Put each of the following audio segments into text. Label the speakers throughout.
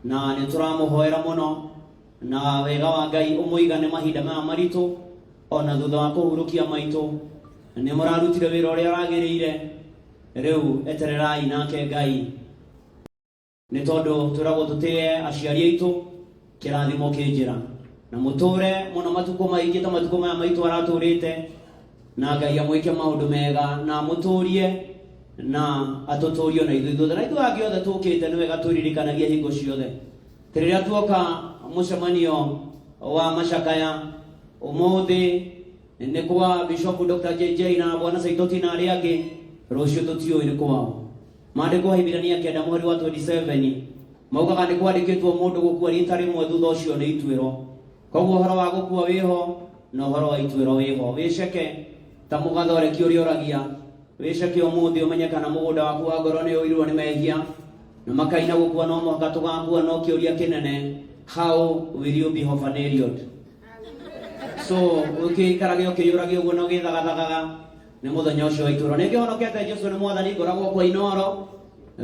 Speaker 1: Na nĩ tũramũhoera mũno na wega wa Ngai ũmũigane mahinda maya maritũ ona thutha wa kũhurũkia maitũ. Nĩ mũrarutire wĩra ũrĩa ũragĩrĩire, rĩu etererai nake Ngai, nĩ tondũ twĩragwo tũtĩe aciari aitũ, kĩrathimo kĩ njĩra, na mũtũre mũno matukũ maingĩ ta matukũ maya maitũ aratũrĩte, na Ngai amwĩke maũndũ mega na amũtũrie na atũtũrie na ithuĩ ithuothe na ithuĩ angĩ othe tũkĩte. Nĩ wega twĩririkanagie hingo ciothe atĩ rĩrĩa tuoka mũcemanio wa macakaya ũmũthĩ nĩ kwa Bishop Dr. JJ na Bwana Saitoti na arĩa angĩ, rũciũ tũtiũĩ nĩ kwao. Maandĩko Ahibirania 9 mũhari wa 27 maugaga nĩ kwandĩkĩtwo mũndũ gũkua rita rĩmwe, thutha ũcio nĩ ituĩro. Koguo ũhoro wa gũkua wĩho na ũhoro wa ituĩro wĩho. Wĩceke ta mũgathoreki ũrĩa ũragia, wĩceke ũmũthĩ ũmenye kana mũgũnda waku wa ngoro nĩ ũirwo nĩ mehia na makaina. Gũkua no mũhaka tũgakua, no kĩũria kĩnene, how will you be orphanariod? So ũkĩikarage ũkĩyũragia ũguo na ũgĩthagathagaga nĩ mũthenya ũcio wa itũũro. Nĩ ngĩhonokete, Jesu nĩ mwathani. Ngoragwo kwa Inoro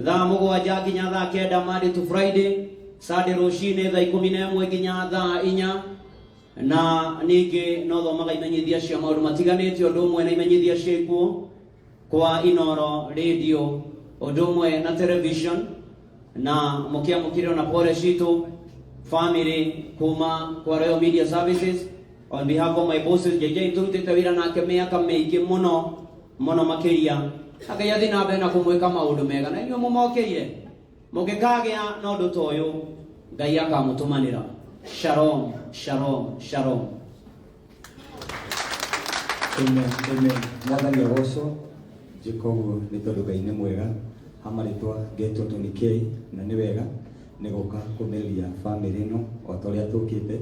Speaker 1: thaa 7 nginya thaa 9, Monday to Friday, Sunday rũcinĩ thaa 11 nginya thaa 4. Na ningĩ no thomaga imenyithia cia maũndũ matiganĩte, ũndũ ũmwe na imenyithia cia ikuũ kwa Inoro Radio, ũndũ ũmwe na television. Na mũkĩamũkĩre ona pole citũ family kuma kwa Royal Media Services on behalf of my bosses JJ. Tũrutĩte wĩra nake mĩaka mĩingĩ mũno mũno makĩria. Ngai athiĩ na mbere na kũmwĩka maũndũ mega, na inyuĩ mũmokĩire mũngĩkagĩa na ũndũ ta ũyũ, Ngai akamũtũmanĩra. Shalom, shalom, shalom.
Speaker 2: Amen, amen. Mwathani agocwo. Njĩka ũguo nĩ tondũ Ngai nĩ mwega. Ha marĩtwa ngetwo Tony K, na nĩ wega nĩ gũka kũmĩrĩria bamĩrĩ ĩno o ta ũrĩa tũkĩte,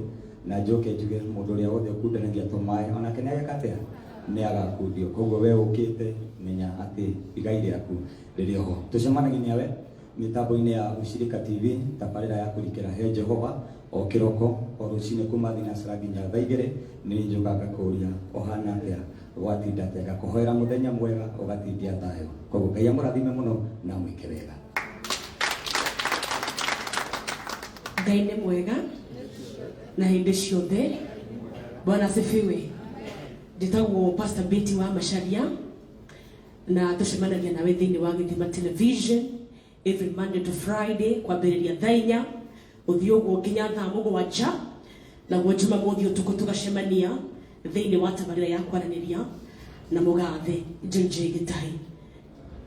Speaker 2: na njoke njuge mũndũ ũrĩa wothe ũkundanagia tũmaĩ onake nĩ ageka atĩa? Nĩ agakundio. Koguo we ũkĩte, menya atĩ igai rĩaku rĩrĩ oho. Tũcemanagia nawe mĩtambo-inĩ ya Ushirika TV, tabarĩra ya kũrikĩra he Jehova, o kĩroko, o rũcinĩ kuma thinacara nginya thaa 2. Nĩ njũka ngakũria ũhana atĩa, gwatinda atĩa, ngakũhoera mũthenya mwega, ũgatindia thayũ. Koguo Ngai amũrathime mũno na amwĩke wega.
Speaker 3: Ngai nĩ mwega na hĩndĩ ciothe. Bwana asifiwe. Njĩtagwo Pastor Betty wa Macharia, na tũcemanagia nawe thĩinĩ wa Gĩthima Television every Monday to Friday, kwambĩrĩria thaa 4 gũthiĩ ũguo nginya thaa 7. Naguo Jumamothi ũtukũ tũgacemania thĩinĩ wa tabarĩra ya kwaranĩria na mũgathe JJ Gĩtahi.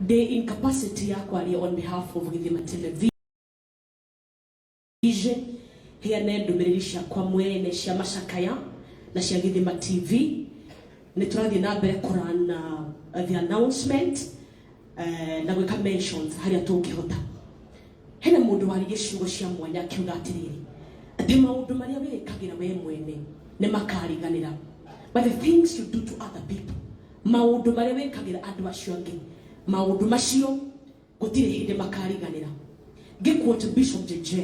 Speaker 3: Ndĩ in capacity ya kwaria on behalf of Gĩthima Television, heane ndũmĩrĩri ciakwa mwene cia macakaya na cia Gĩthima TV. Nĩ tũrathiĩ na mbere kũrana the announcement na gwĩka mentions harĩa tũngĩhota. Hena mũndũ waririe ciugo cia mwanya akiuga atĩrĩrĩ, atĩ maũndũ marĩa wĩĩkagĩra we mwene nĩ makariganĩra, but the things you do to other people, maũndũ marĩa wĩkagĩra andũ acio angĩ, maũndũ macio gũtirĩ hĩndĩ makariganĩra. Ngĩquote Bishop JJ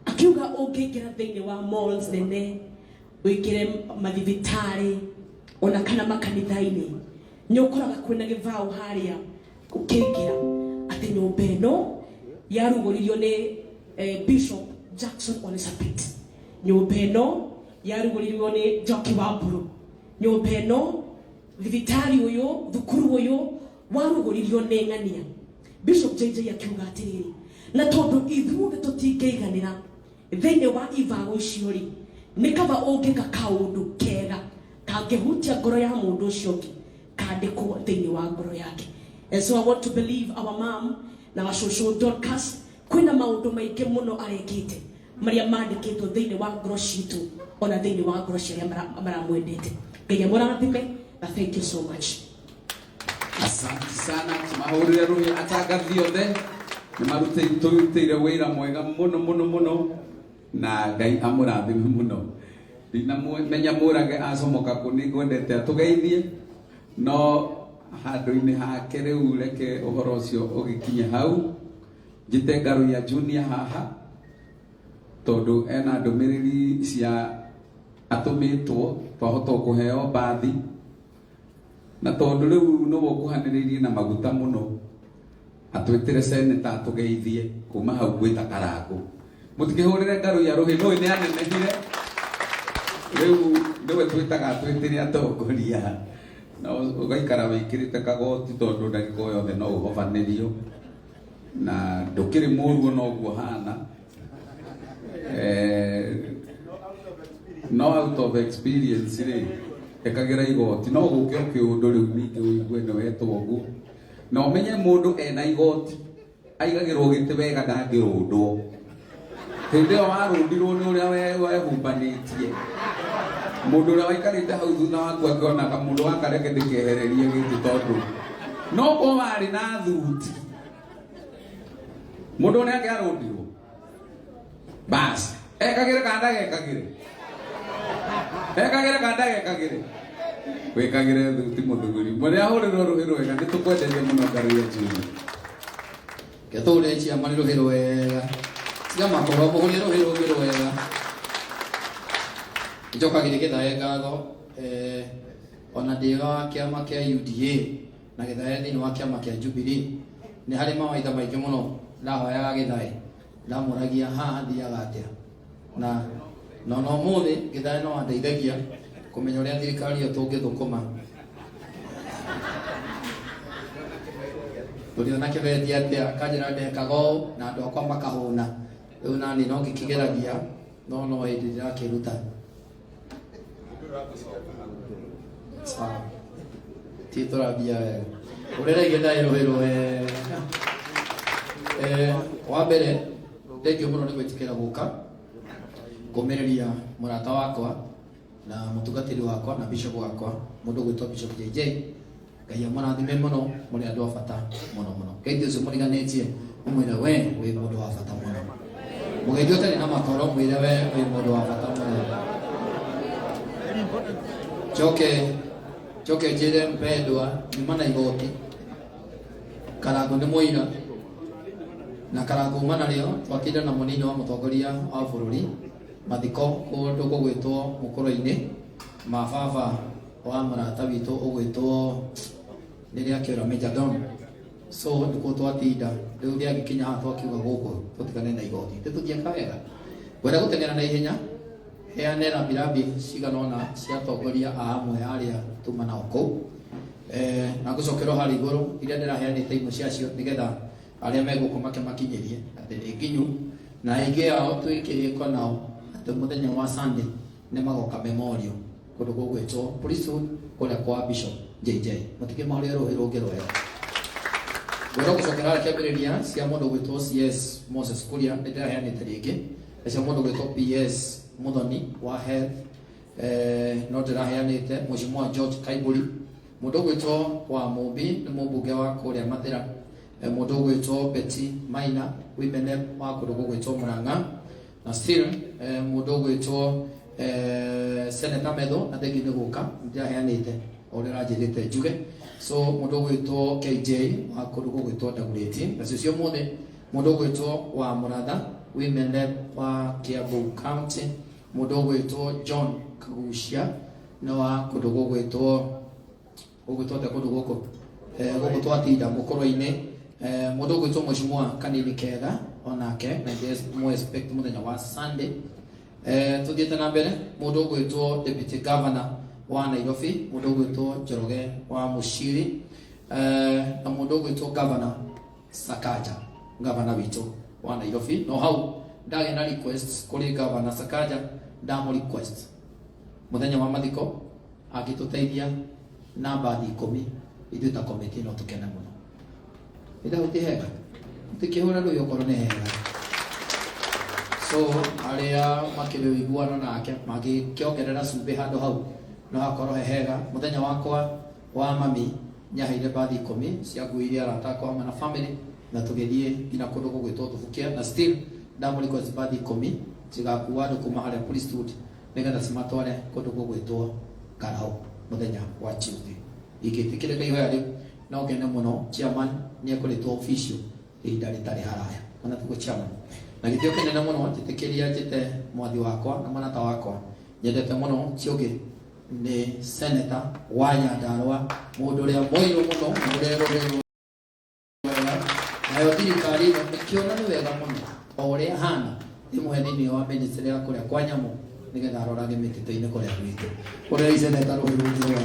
Speaker 3: akiuga ũngĩingĩra thĩinĩ wa malls nene, ũingĩre mathibitarĩ ona kana makanitha-inĩ, nĩ ũkoraga kwĩna gĩbaũ harĩa ũkĩingĩra atĩ nyũmba ĩno yarugũririo nĩ Bishop Jackson Ole Sapit, nyũmba ĩno yarugũririo nĩ Njoki wa Mburu, nyũmba ĩno, thibitarĩ ũyũ, thukuru ũyũ warugũririo nĩ ng'ania. Bishop JJ akiuga atĩrĩrĩ, na tondũ ithuothe tũtingĩiganĩra thĩinĩ wa ibago icio rĩ, nĩ kaba ũngĩka kaũndũ kega kangĩhutia ngoro ya mũndũ ũcio ũngĩ, kandĩkwo thĩinĩ wa ngoro yake. And so I want to believe our mom na wacũcũ Dorcas kwĩna maũndũ maingĩ mũno arekĩte marĩa mandĩkĩtwo thĩinĩ wa ngoro citũ ona thĩinĩ wa ngoro cia arĩa maramwendete. Ngai amũrathime na thank you so much.
Speaker 4: Asante sana. Tumahũrĩre rũhĩ atangathi othe nĩ marutĩire wĩra mwega mũno mũno mũno, na Ngai amũrathime mũno. Ndinamenya mũrage acomoka kũ, nĩ ngwendete atũgeithie, no handũ-inĩ hake rĩu reke ũhoro ũcio ũgĩkinye hau. Njĩte Ngaruiya Junior haha tondũ ena ndũmĩrĩri cia atũmĩtwo, twahota kũheo mbathi, na tondũ rĩu nĩwe ũkuhanĩrĩirie na maguta mũno, atwĩtĩre seneta atũgeithie kuma hau gwĩta Karangũ. Mutikihurire Ngaruiya ruhi no ni anenehire. Riu niwe twitaga twitire atongoria. Na ugaikara wikirite kagoti tondu ndagika o yothe no uhobanirio na ndukiri muru ona uguo hana. No out of experience ri ekagira igoti no guke o kiundu riu ningi uigue ni wetwo uguo na umenye mundu ena igoti aigagirwo giti wega ndangirundwo hindi iyo warundirwo ni uria wehumbanĩtie mundu uria waikarite hau thutha waku akionaga mundu wakareke ndikehererie giti tondu no ko wari na thuti mundu uria angĩarũndirwo bas ekagire kana ndagekagire ekagire kana ndagekagire wikagire thuti muthuri muria ahurirwo ruhi rwega ni tukwenderie muno Ngaruiya Junior.
Speaker 5: Kethure ciama ni ruhi rwega tiga makoro muhurie ruhi rungi rwega njokagirie Githae ngatho ona ndi wa kiama kia UDA na Githae thiini wa kiama kia Jubilee ni hari mawaitha maingi muno ndahoyaga Githae ndamũragia haha thiaga atia na no muthi Githae no andeithagia kumenya uria thirikari iyo tungithukuma turiona kibethi atia akanjira ndekaga ũũ na andũ akwa makahũna riu nani no ngĩkĩgeragia no no hĩndĩ ndĩrakĩruta sawa ti tũrambia wega ũrĩra Githae rũhĩ rwega. Wa mbere thengio mũno nĩ gwĩtĩkĩra gũka kũmĩrĩria mũrata wakwa na mũtungatĩri wakwa na bishop wakwa mũndũ gwĩtwo Bishop JJ. Ngai amũrathime mũno mũrĩ andũ a bata mũno mũno. Ngai ũcio mũriganĩtie ũmwĩre we wĩ mũndũ wa bata mũno. Mũgendi ũtarĩ na makoro mwĩre we wĩ mũndũ wa bata mũno. Njoke njĩre mpendwa nyuma na igoti Karangũ nĩ mũira na Karangũ uma narĩo twatinda na mũnini wa mũtongoria wa bũrũri mathiko kũndũ gũgwĩtwo mũkũrũ-inĩ ma baba wa mũrata witũ ũgwĩtwo rĩrĩa akĩũra Major Don. So nĩkuo twatinda rĩu rĩagĩkinya haha twakiuga gũkũ tũtigane na igoti tũthiĩka wega ngwenda gũteng'era na ihenya heane rambirambi cigana ũna cia atongoria a amwe arĩa tuma nao kũu na ngũcokerwo harĩa igũrũ iria ndĩraheanĩte imwe ciacio nĩgetha arĩa megũkũ makĩmakinyĩrie atĩ nĩ nginyu na aingĩ ao twĩkĩrĩko nao atĩ mũthenya wa Sunday nĩ magoka memorial kũndũ gũgwĩtwo Priesthood kũrĩa kwa Bishop JJ mũtikĩmahũrĩre rũhĩ rũngĩ rwega. Ngwenda gũcokera harĩa kĩambĩrĩria cia mũndũ ũgwĩtwo CS Moses Kuria nĩ ndĩraheanĩte rĩngĩ na cia mũndũ ũgwĩtwo PS Muthoni wa Health no ndĩraheanĩte Mheshimiwa George Kaiburi mũndũ ũgwĩtwo wa Mũmbi nĩ mũmbunge wa kũrĩa Mathĩra mũndũ ũgwĩtwo Betty Maina Women Rep wa kũndũ gũgwĩtwo Murang'a na still mũndũ ũgwĩtwo Senator Metho na thengi nĩ gũka ndĩraheanĩte o ũrĩa ũranjĩrĩte njuge. So mũndũ ũgwĩtwo KJ wa kũndũ gũgwĩtwo Dagoretti nacio cio mũthĩ mũndũ ũgwĩtwo wa Mũratha Women Rep wa Kiambu County mũndũ ũgwĩtwo John Kagucia nĩ wa kũndũ gũgwĩtwo atĩa kũndũ gũkũ gũkũ twatinda mũkũrũ-inĩ mũndũ ũgwĩtwo Mheshimiwa Kanini Kega onake na mo expect mũthenya wa Sunday. Tuthiĩte na mbere mũndũ ũgwĩtwo Deputy Governor wa Nairobi mũndũ ũgwĩtwo Njoroge wa Mushiri na mũndũ ũgwĩtwo Governor Sakaja Governor witũ wa Nairobi no hau ndagĩa na request kũrĩ Governor Sakaja ndamũ request mũthenya wa mathiko angĩtũteithia na mbathi 10 ithuĩ ta committee no tũkene mũno. Ĩthaũ ti hega tũtikĩhũra rũĩ okorwo nĩ hega. So arĩa makĩrĩ ũiguano nake mangĩkĩongerera cumbĩ handũ hau no hakorwo he hega. Mũthenya wakwa wa mami nĩaheire mbathi 10 cianguirie arata akwa hamwe na family na tũgĩthiĩ nginya kũndũ gũgwĩtwo Tubukia na still ndamũ request mbathi 10 cigakua andũ kuma harĩa Priesthood nĩgetha cimatware kũndũ gũgwĩtwo Karau mũthenya wa Tuesday. Ingĩtĩkĩrĩka ihoya rĩu no ngene mũno chairman nĩ ekũrĩtwo official ihinda rĩtarĩ haraya kana tiguo chairman na gĩtĩo kĩnene mũno njĩtĩkĩria njĩte mwathi wakwa na mũrata wakwa nyendete mũno ti ũngĩ nĩ senator wa Nyandarua mũndũ ũrĩa mũirũ mũno mũrĩa rũrĩrĩ wega nayo thirikari ĩno ĩkĩona nĩ wega mũno o ũrĩa hana Ĩmũhe thĩinĩ wa ministry ya kũrĩa kwa nyamũ nĩgetha arorage mĩtitũ-inĩ kũrĩa gwitũ. Ũrĩa iceneta rũhĩ rũngĩ rwa.